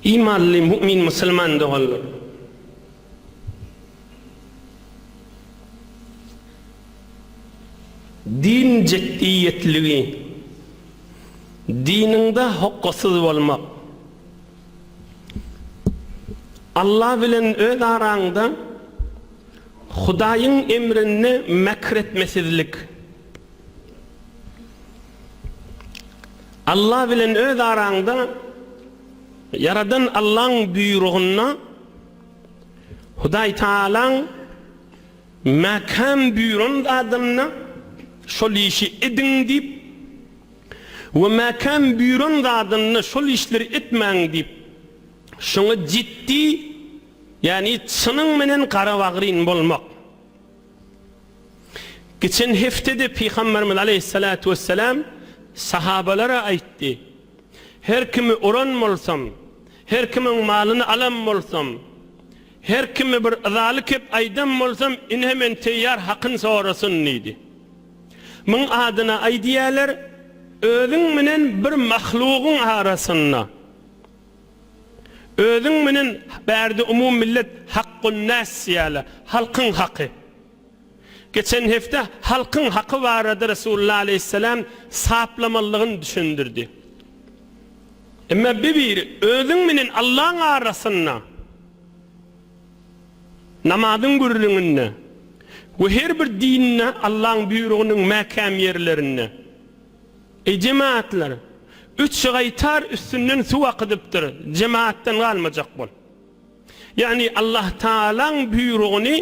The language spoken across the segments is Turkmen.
Imanly mu'min musulman doganlar! Din jetdiýetligi, diniňde hokgasyz bolmak, Alla bilen öz araňda Hudaýyň emrinde mekr etmesizlik, Alla bilen öz araňda Ýaradan Allaň buýrugynda Hudaý Tagalaň mäkäm buýran zadynda şol işi ediň diýip we mäkäm buýran zadynda şol işleri etmäň diýip şoňa jitdi ýagny çynyň menen garabagryn bolmak. Geçen hepdede Pygamberimiz aleýhissalatu wessalam sahabalara aýtdy, Her kimi uran bolsam, her kimiň malyny alan bolsam, her kime bir yzaly kep aýdan bolsam, ine men teýýar hakyn sorasyn diýdi. Muň adyna aýdýarlar, özüň menen bir mahlugyň arasynda, özüň menen bärde umum millet hakgun-näs diýýärler, halkyň haky. Geçen hepde halkyň haky barada Resulullah aleýhissalam saplamalydygyny düşündirdi. Emma bir biri özüň menen Allaň arasynda namazyň gürrüňinde we her bir dinde Allaň buýrugynyň mäkäm ýerlerinde Eý jemaatlar! Üç gaýtar üstünden suw akydypdyr, jemaatdan galmajak bol. Ýagny Allah Tagalaň buýrugyny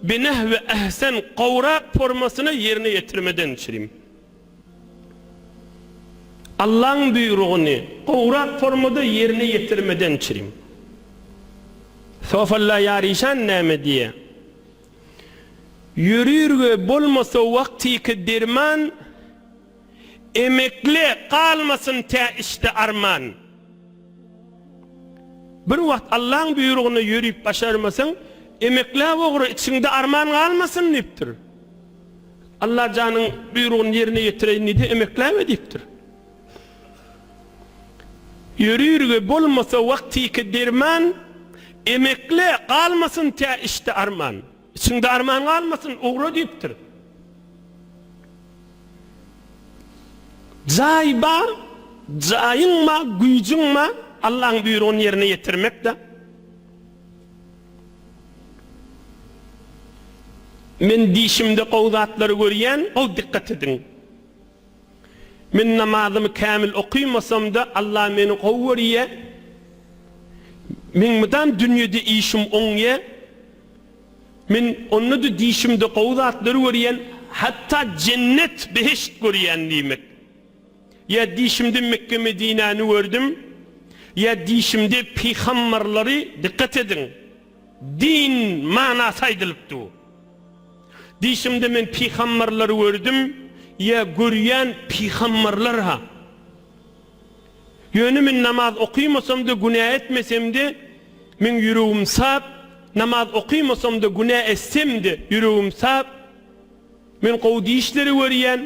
binehwi ehsen gowrak formasyna ýerine ýetirmeden çirim. Allaň buýrugyny gowrak formada ýerine ýetirmeden çirim. Sofalla Ýaryşan näme diýýär? Ýörürge bolmasa wagtyky derman, Emekle galmasyn tä içde arman. Bir wagt Allaň buýrugyna ýörüp başarmasaň, emekläp ugra, içiňde arman galmasyn diýipdir. Alla janyň buýrugyny ýerine ýetireýin diýdi, emekläbe diýipdir. Ýörürge bolmasa wagtyky derman, emekle galmasyn tä içde arman. Içiňde arman galmasyn, ugra diýipdir. Jaý bar, jaýyň bar, güýjüň bar, Allaň buýrugyny ýerine ýetirmek-de. Men dişimde gowy zatlary görýän, gowy dikgat ediň. Men namazymy kämil okymasam-da, Allah meni gowy görýär. Meň mydam dünýede işim oňýar. Men onda-da dişimde gowy zatlary görýän, hatda jennet, behişt görýän diýmek. Ýa dişimde Mekge-Medinäni gördüm, ýa dişimde pygambarlary, dikgat ediň, din manasy aýdylyp dur. Dişimde men pygambarlary gördüm, ýa görýän pygambarlar-ha. Ýöne men namaz okymasam-da, günä etmesem-de, meň ýüregim sap, namaz okymasam-da, günä etsem-de, ýüregim sap, men gowy dişleri görýän,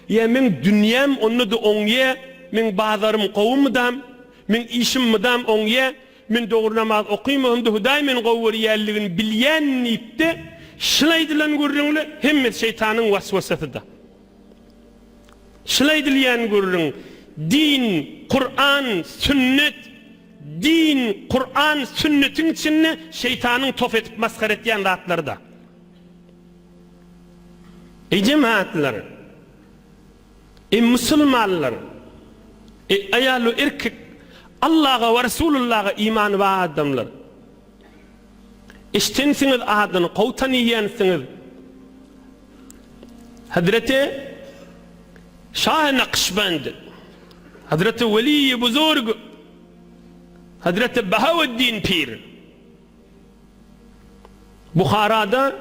ýa meň dünýäm onda-da oňýa, meň bazarym gowy mydam, meň işim mydam oňýa, men dogry namaz okymasam-da, Hudaý meni gowy görýänligini bilýän diýip-de, şul aýdylan gürrüňler hemmesi şeýtanyň waswasasyda. Şul aýdylýan gürrüň din, Kuran, sünnet, din, Kuran, sünnetiň içinde şeýtanyň tof edip masgara etýän zatlaryda. Eý jemaatlar! Eý musulmanlar! Eý aýal we erkek Allaha we Resulullaha imany bar adamlar! Eşdensiňiz adyny, gowy tanyýansyňyz. Hazreti Şahy Nakşbend, Hazreti Weliýi Buzurg, Hazreti Bahaweddin Pir Buharada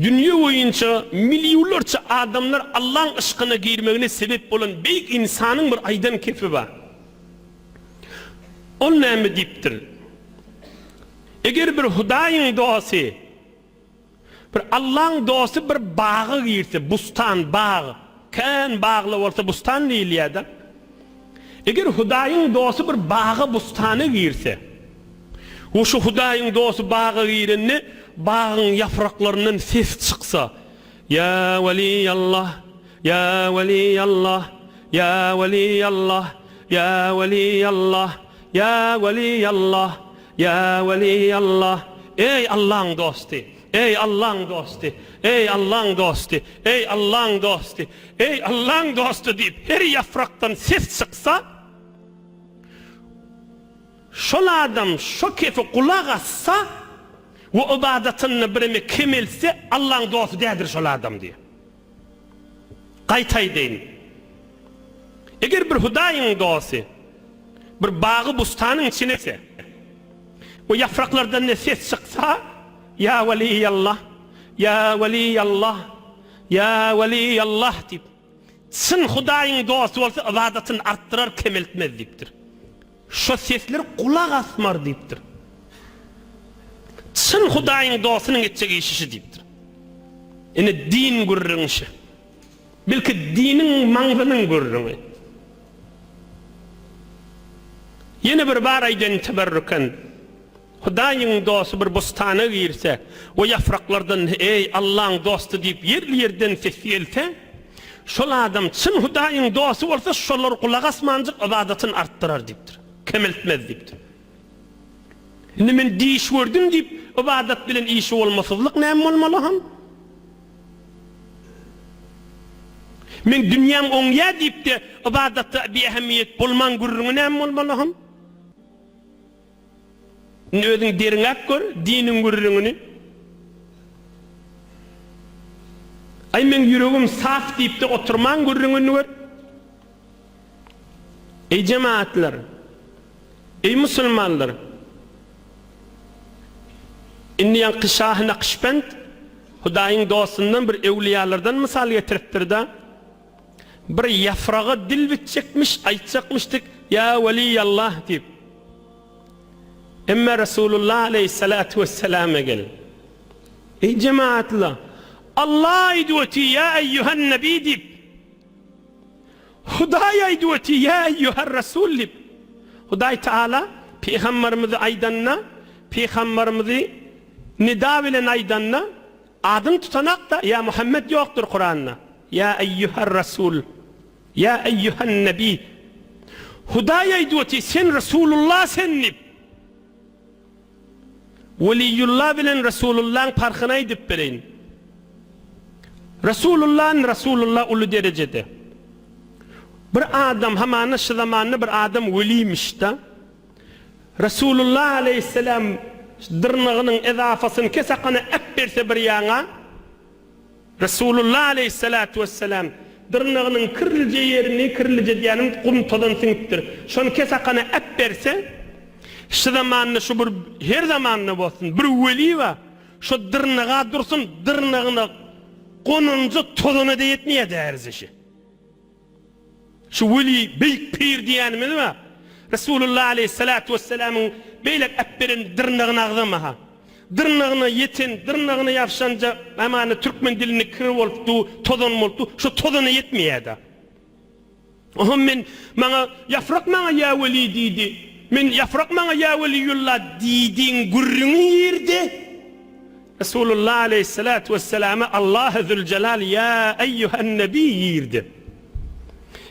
dünýe boýunça millionlarça adamlar Allaň yşkyna girmegine sebep bolan beýik ynsanyň bir aýdan kepi bar. Ol näme diýipdir? Eger bir Hudaýyň dosty, bir Allaň dosty bir baga girse, bustan, bag, kän bagly bolsa bustan diýilýär-de. Eger Hudaýyň dosty bir baga, bustana girse, we şu Hudaýyň dosty baga girende, bagyň ýapraklaryndan ses çyksa, Ýa weliýallah, ýa weliýallah, ýa weliýallah, ýa weliýallah, ýa weliýallah, ýa weliýallah, Eý Allaň dosty, eý Allaň dosty, eý Allaň dosty, eý Allaň dosty, eý Allaň dosty diýip her ýaprakdan ses çyksa, şol adam şo kefe gulak assa, We ybadatynda bireme kemelse Allaň dosty däldir şol adam diýýär. Gaýta aýdaýyn. Eger bir Hudaýyň dosty bir bagy-bustanyň içine girse we ýapraklardan ne ses çyksa, Ýa weliýallah, ýa weliýallah, ýa weliýallah diýip, çyn Hudaýyň dosty bolsa ybadatyny artdyrar, kemeltmez diýipdir. Şo sesler gulak asmar diýipdir. Çyn Hudaýyň dostunyň etjek işi şi diýipdir. Ine din gürrüňi şi. Belki diniň maňzynyň gürrüňi. Ýene bir bar aýdaýyn teberrüken. Hudaýyň dosty bir bustana girse we ýapraklardan Eý, Allaň dosty diýip ýerli-ýerden ses gelse, şol adam çyn Hudaýyň dosty bolsa, şolar gulak asmanjyk ybadatyny artdyrar diýipdir, kemeltmez diýipdir. Indi men diş gördüm diýip, ybadat bilen işi bolmasyzlyk näme bolmaly han? Men dünýäm oňýa diýip-de, ybadatda biähemiýet bolman gürrüňi näme bolmaly han? Indi özüň derňäp gör diniň gürrüňini. Aý meň ýüregim saf diýipde oturmaň gürrüňini gör. Eý jemaatlar! Eý musulmanlar! Indi ýaňky Şahy Nakşbend Hudaýyň dostundan bir öwlüýalardan mysal getiripdir-de. Bir ýafraga dil bitjekmiş, aýtjakmyşdyk, Ýa weliýallah diýip. Emme Resulullah aleýhissalatu wesselama gel. Eý jemaatla! Allah aýdyp otyr, Ýa eýýuhan nebi diýip. Hudaý aýdyp otyr, Ýa eýýuhar rasul diýip. Hudaý Taala pygamberimizi aýdanda, pygamberimizi nida bilen aýdanda, Adyny tutanakda Ýa Muhammet ýokdur Kuranda. Ýa eýýuhar rasul. Ýa eýýuhan nebi. Hudaý aýdyp otyr sen Resulullah sen diýip. Weliýullah bilen Resulullaň parhyny aýdyp bereýin. Resulullah Resulullah uly derejede. Bir adam hamana şu zamanda bir adam welimişda. Resulullah aleýhissalam dyrnagynyň ezafasyny kesakana äpberse bir ýaňa, Resulullah aleýhissalatu wessalam dyrnagynyň kirlije ýerini, kirlije diýýänim gum tozan siňipdir, şony kesakana äpberse, şu zamanda şu bir her zamanda bolsun bir weli bar, şo dyrnaga dursun, dyrnagyna gonanja tozana-da ýetmeýär därizişi. Şu weli, beýik pir diýýänimiz bar. Resulullah aleýhissalatu wessalamyň beýlek äpberen dyrnagyny agzama-ha. Dyrnagyna ýeten, dyrnagyna ýapyşanja, hamana türkmen dilinde kir bolup du, tozan bolup du, şo tozana ýetmeýär-de. Oňam men, maňa, ýaprak maňa ýa weli diýdi. Men ýaprak maňa ýa weliýullah diýdiň gürrüňi nirde? Resulullah aleýhissalatu wesselama Allahy Züljelal Ýa eýýuhen nebi ýirdi.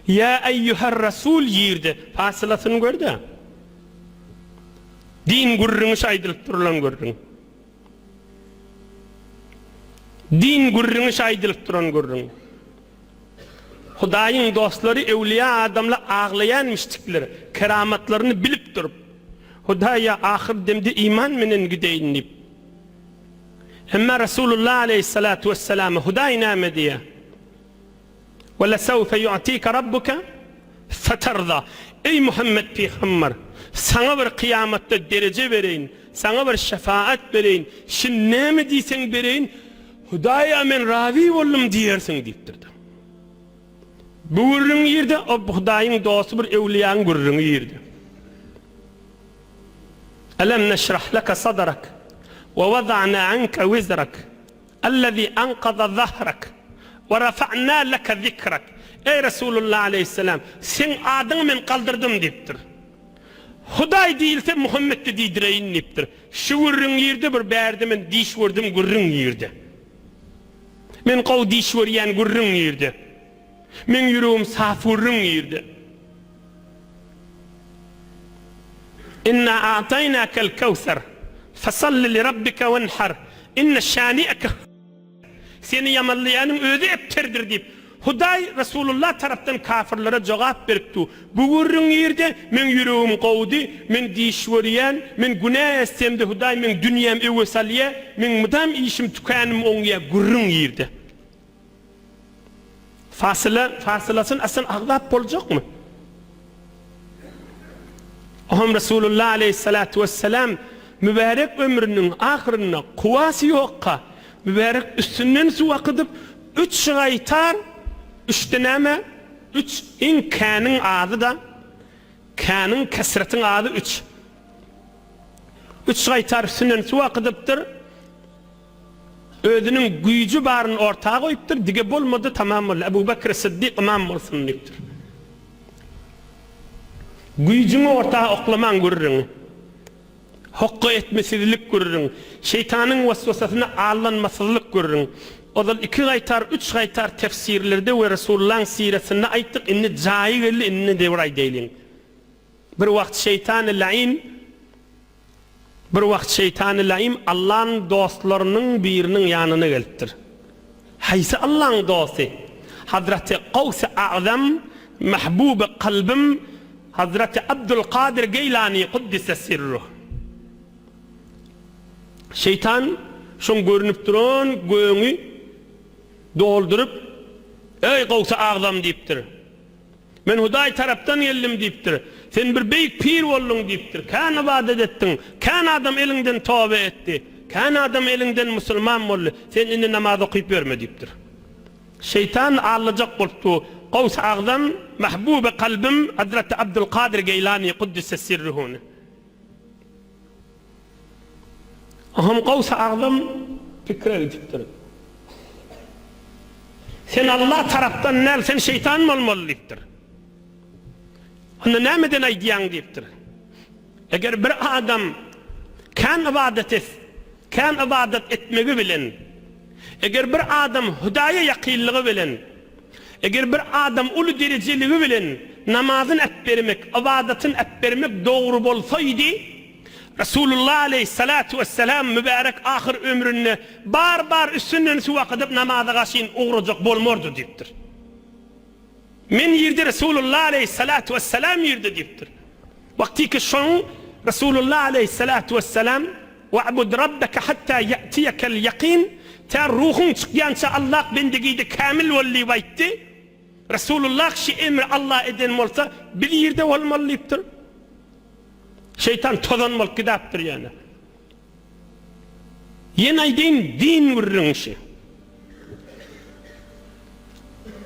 Ýa eýýuher rasul ýirdi. Fasylasyny gör-de. Din gürrüňi şu aýdylyp durulan gürrüň. Din gürrüňi şu aýdylyp duran gürrüň. Hudaýyň dostlary öwlüýä adamlar aglaýan mişdikler, keramatlaryny bilip durup, Hudaýa ahyr demde iman menen gideýin diýip. Emma Resulullah aleýhissalatu wesselama Hudaý näme diýýär? Ve lesewfe yu'tike rabbuke feterza. Eý Muhammet pygamber, saňa bir kyýamatda dereje bereýin, saňa bir şefaat bereýin, şindi näme diýseň bereýin, Hudaýa men razy boldum diýersiň diýipdir. Bu gürrüň nirde? O Hudaýyň dosty bir öwlüýäň gürrüňi nirde? Elem neşrah leke sadrak we wada'na anke wizrak ellezî ankaza zahrak we rafa'na leke zikrak. Eý Resulullah aleýhissalam, seň adyňy men galdyrdym diýipdir. Hudaý diýilse Muhammetde diýdireýin diýipdir. Şu gürrüň girdi bir bärde men diş gördüm gürrüň girdi. Men gowy diş görýän gürrüň girdi. Meň ýüregim saf gürrüň girdi. Inna a'taýnakel kewser, fesalli li rabbike wenhar, inne şani'eke Seni ýamanlaýanyň özi ebterdir diýip, Hudaý Resulullah tarapdan kafyrlara jogap berip du. Bu gürrüň nirde, meň ýüregim gowudy, men diş görýän, men günä etsemde Hudaý meň dünýäm öwe salýa, meň mydam işim tükänim oňýa gürrüň nirde. Fasyla, fasylasyn asyn agzap boljakmy? Ohm Resulullah aleýhissalatu wessalam mübärek ömrüniň ahyrynda kuwasy ýokka, mübärek üstünden suw akydyp, üç gaýtar, üçde näme? Üç iň käniň azy-da, käniň kesretiň azy üç. Üç gaýtar üstünden suw akydypdyr. Özüniň güýji baryny orta goýupdyr, dige bolmady, tamam boldy, Ebu Bekr Syddyk ymam bolsun diýipdir. Güýjüňi orta oklamaň gürrüňi. Hokga etmesizlik gürrüň. Şeýtanyň waswasasyna aldanmasyzlyk gürrüň. Ozal iki gaýtar, üç gaýtar tefsirlerde we Resulullaň siresinde aýtdyk, indi jaýy geldi, indi de bir aýdaýlyň. Bir wagt şeýtany laýyn Bir wagt şeýtany laýym Allaň dostlarynyň biriniň ýanyna gelipdir. Haýsy Allaň dosty? Hazraty Gawsy Agzam, Mahbuby kalbym Hazraty Abdulkadyr Geýlany kuddise sirruh. Şeýtan şoň görnüp duran göňi dolduryp, Eý, Gawsy Agzam diýipdir. Men Hudaý tarapdan geldim diýipdir. Sen bir beýik pir bolduň diýipdir. Kän ybadat etdiň. Kän adam eliňden toba etdi. Kän adam eliňden musulman boldy. Sen indi namaz okyp ýörme diýipdir. Şeýtan aldajak bolupdy. Gowsy Agzam, Mahbuby kalbym Hazreti Abdulkadyr Geýlany Kuddise sirruhuny. Aham Gawsy Agzam pikire gidipdir. Sen Allah tarapdan däl, sen şeýtan bolmaly diýipdir. Onda nämeden aýdýaň diýipdir. Eger bir adam kän ybadat et, kän ybadat etmegi bilen, eger bir adam Hudaýa ýakynlygy bilen, Eger bir adam uly derejeligi bilen namazyn äpbermek, ybadatyn äpbermek dogry bolsaýdy, Resulullah aleýhissalatu wessalam mübärek ahyr ömründe bar-bar üstünden suw akydyp namaza gaşyn ugrajak bolmardy diýipdir. Men ýerde Resulullah aleýhissalatu wessalam ýerde diýipdir. Wagtyky şoň Resulullah aleýhissalatu wessalam Wa'bud rabbeke hatta ýa'tiýekel ýakyn, tä ruhuň çykýança Allah bendigide kämil bol diýip aýtdy. Resulullah şi emri Allah eden bolsa, biz ýerde bolmaly diýipdir. Şeýtan tozan bolup gidäpdir ýöne. Ýene aýdaýyn din gürrüňi şi.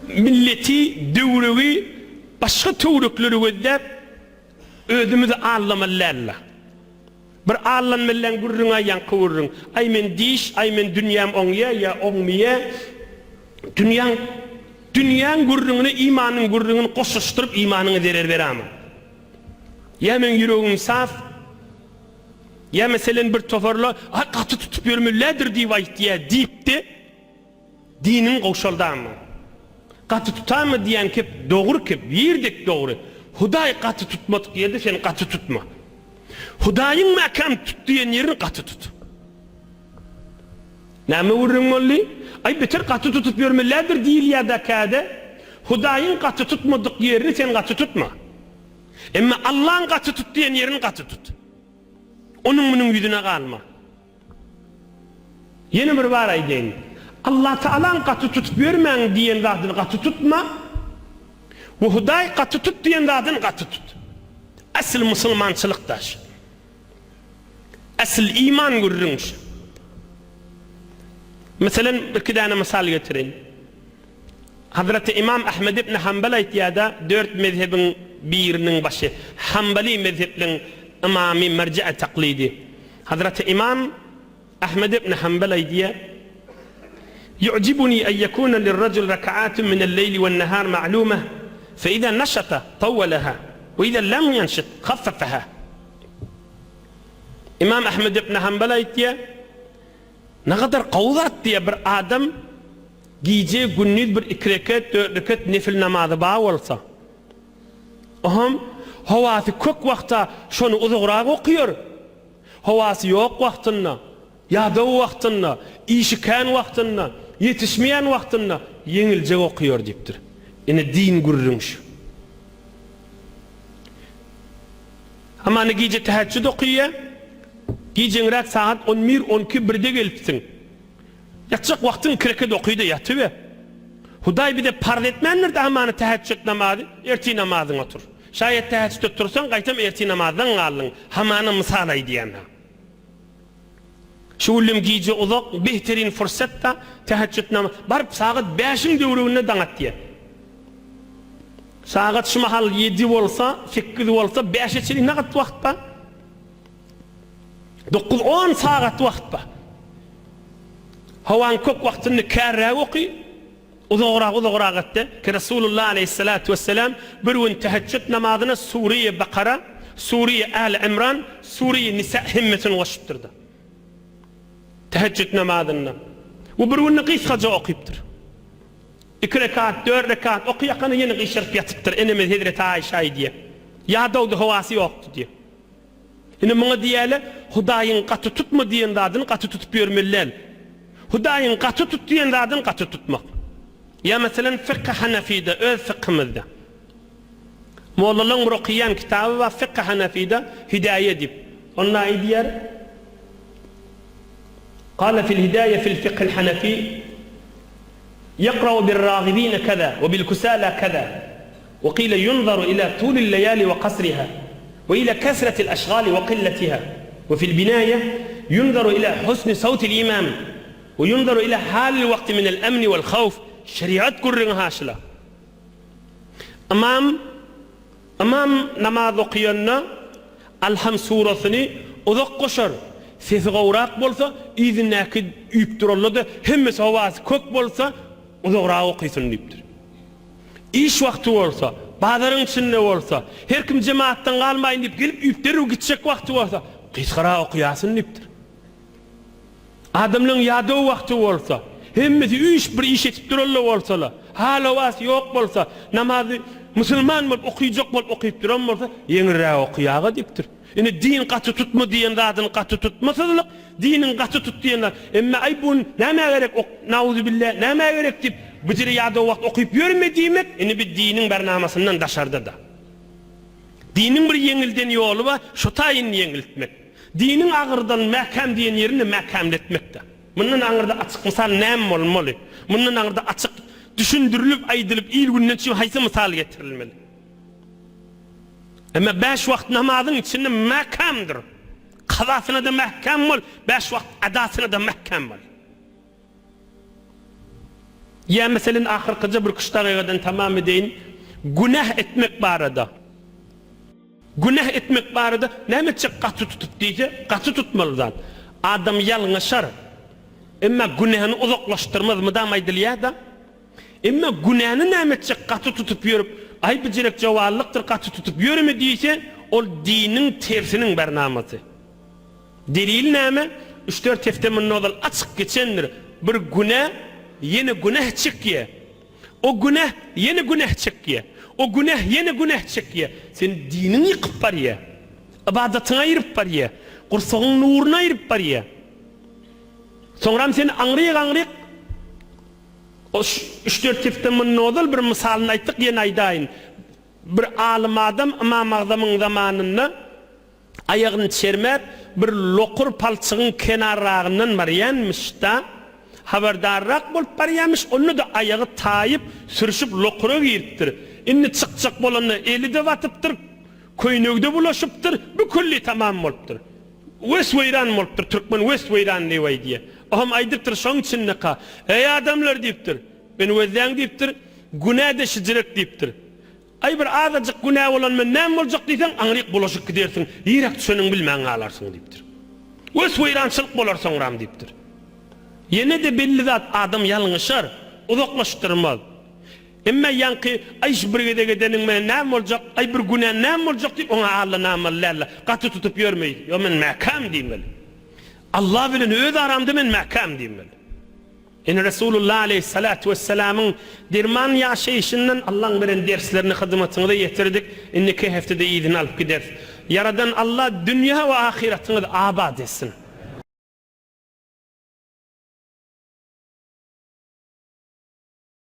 Milleti, döwregi, başga töwrekleri gözläp özümizi aldamaly däldir. Bir Allan bilen gürrüň-aý ýaňky gürrüň. Aý men diş, aý men dünýäm oňýa ýa oňmyýa. Dünýäň dünýäň gürrüňine imanyň gürrüňini goşuşdyryp imanyňa zerer berama. Ýa meň ýüregim saf, ýa meselen bir toparla aý gaty tutup ýörmelidir diýip aýtýa diýipdi. Diniň gowşaldamy? Gaty tutamy diýýän kep dogry kep, ýer dek dogry. Hudaý gaty tutmadyk ýerde sen gaty tutma. Hudaýyň mäkäm tut diýen ýerini gaty tut. Näme gürrüň boldy? Aý beter gaty tutup ýörmelidir diýilýär-dä käde. Hudaýyň gaty tutmadyk ýerini sen gaty tutma. Emma Allaň gaty tut diýen ýerini gaty tut. Onuň munuň ýüzüne galma. Ýene bir bar aýdaýyn. Allatagalaň gaty tutup ýörmäň diýen zadyny gaty tutma we Hudaý gaty tut diýen zadyny gaty tut. Asyl musulmançylyk daş. Asyl iman gürrüň şu. Meselem birki däne mysal getireýin. Hazreti Imam Ahmed ibn Hanbal aýtýada dört mezhebiň biriniň başy Hanbali mezhepliň ymamy merjee taklydy. Hazreti Imam Ahmed ibn Hanbal aýdýar, Ýu'jibuni en ýekune lirrejul rek'atun minel-leýli wen-nehar ma'lumeh, fe iza neşata tawweleha, we iza lem ýenşit haffefeha. Ymam Ahmed ibn Hanbal aýtýar, Nagadar gowy zat diýýär, bir adam gije gündiz bir iki reket, dört reket nefil namazy bar bolsa, oňam howasy kök wagta şony uzagrak okaýar, howasy ýok wagtynda, ýadaw wagtynda, işi kän wagtynda, ýetişmeýän wagtynda ýeňiljek okaýar diýipdir. Ine din gürrüň şu. Hamana gije täheçjüd okyýa, gijeňräk sagat on bir, on iki, birde gelipsiň. Ýatjak wagtyň iki reket okyda ýatyber. Hudaý bize parz etmändir-de hamana täheçjüd namazy, ertir namazyňa tur. Şaýat täheçjüde tursaň gaýtam ertir namazdan galdyň. Hamana mysal aýdýan-ha. Şu günlem gije uzak, behterin fursat-da, täheçjüd namaz, baryp sagat bäşiň döwreginde daň atýar. Sagat şu mahal ýedi bolsa, sekiz bolsa, bäşe çenli nagat wagt bar. Dokuz-on sagat wagt bar. Howaň kök wagtynda kärräk oky, uzagrak uzagrak etde. Ki Resulullah aleýhissalatu wesselam bir gün täheçjüd namazyna Sure-i Bakara, Sure-i Äli Imran, Sure-i Nisa hemmesini goşupdyrdy. Täheçjüd namazynda. We bir günde gysgaja okypdyr. Iki rekat, dört rekat okyakana ýene gyşaryp ýatypdyr. Enemiz hezreti Aýşa aýdýar. Ýadawdy, howasy ýokdy diýýär. Ine muňa diýýärler, Hudaýyň gaty tutma diýen zadyny gaty tutup ýörmeli däl. Hudaýyň gaty tut diýen zadyny gaty tutmak. Ýa meselem fykhy hanafide, öz fykhymyzda. Mollalaryň bir okaýan kitaby bar fykhy hanafide Hidaýe diýip. Onda aýdýar, Kale fil hidaýe fil fikhil hanefi, Ýakrau bir-ragibine keza we bil-kusala keza, we kile ýunzaru ila tulil leýali we kasriha, we ila kesretil aşgali we killetiha, we fil binaýe ýunzaru ila husni sawtil imam, we ýunzaru ila halil wagti minel emni wel hawf, şeriat gürrüňi haşyla. Ymam Ymam namaz okýanda Alham surasyny uzak goşar, sesi gowrak bolsa, yzyndaky üýüp duranda-da hemmesi howasy kök bolsa, uzagrak okysyn diýipdir. Iş wagty bolsa, bazaryň içinde bolsa, her kim jemaatdan galmaýyn diýip gelip üýüp derrew gitjek wagty bolsa, gysgarak okaýasyn diýipdir. Adamlaryň ýadaw wagty bolsa, hemmesi üýşüp bir iş edip duran-da bolsalar, hal-howasy ýok bolsa, namazy musulman bolup okyjak bolup okyp duran bolsa, ýeňilräk okaýaga diýipdir. Ine, din gaty tutma diýen zadyny gaty tutmasyzlyk, diniň gaty tut diýen zady. Emme aý bu nämä gerek, ok, nauzubille, nämä gerek diýip, bu jere ýadaw wagt okyp ýörme diýmek, ine bi diniň barnamasyndan daşarda-da. Diniň bir ýeňilden ýoly bar, şo taýyny ýeňiltmek. Diniň agyrdan mäkäm diýen ýerini mäkämletmekde. Mundan aňyrda açyk mysal näme bolmaly? Mundan aňyrda açyk düşündirilip aýdylyp il-günden üçin haýsy mysal getirilmeli? Emma bäş wagt namazyň içinde mäkämdir. Kazasyna-da mäkäm bol, bäş wagt adasyna-da mäkäm bol. Ýa meselen ahyrkyja bir küş dagygadan tamam edeýin, günäh etmek barada. Günäh etmek barada näme etjek gaty tutup diýse, gaty tutmaly zat. Adam ýalňyşar. Emma günäni uzaklaşdyrmaz mydam aýdylýar-da. Emma günäni näme etjek gaty tutup ýörüp, aý bijirek jowallykdyr gaty tutup ýörme diýse, ol diniň tersiniň barnamasy. Delil näme? Üç-dört hepde mundan ozal açyk geçendir. Bir günä ýene günäh çekýär. O günäh ýene günäh çekýär. O günäh ýene günäh çekýär. Seni diniň ýykyp barýar. Ybadatyňy aýryp barýar. Gursagyň nuruny aýryp barýar. Soňram seni aňryk-aňryk o üç-dört hepde mundan ozal bir mysalyny aýtdyk, ýene aýdaýyn. Bir alym adam Ymam Agzamyň zamanynda Aýagyny çermäp, bir lokur palçygyň kenarragyndan barýanmyş-da, habardarrak bolup barýarmyş, onda-da aýagy taýyp, sürşüp lokura giripdir. Indi çykjak bolanda eli-de batypdyr, köýnegi-de bulaşypdyr, bükülli tamam bolupdyr. Wes-weýran bolupdyr, türkmen wes-weýran diýip aýdýar. Oam aýdypdyr şoň içindeka, Eý adamlar diýipdir, meni gözläň diýipdir, günä-de şijirek diýipdir. Aý bir azajyk günä bolan men näme boljak diýseň aňryk bulaşyp gidersiň, niräk düşeniňi bilmän galarsyň diýipdir. Wes-weýrançylyk bolar soňram diýipdir. Ýene-de belli zat adam ýalňyşar, uzaklaşdyrmaz. Emme ýaňky, aý şu bir gezek edeniň bilen näme boljak, aý bir günä näme boljak diýip oňa allanamaly däldir. Gaty tutup ýörmeý. Ýok men mäkäm diýmeli. Allah bilen öz aramda men mäkäm diýmeli. Ine Resulullah aleýhissalatu wessalamyň derman ýaşaýşyndan Allaň beren derslerini hyzmatyňyza ýetirdik. Indiki heftede yzyny alyp gideris. Ýaradan Allah dünýä we ahyratyňyzy abat etsin.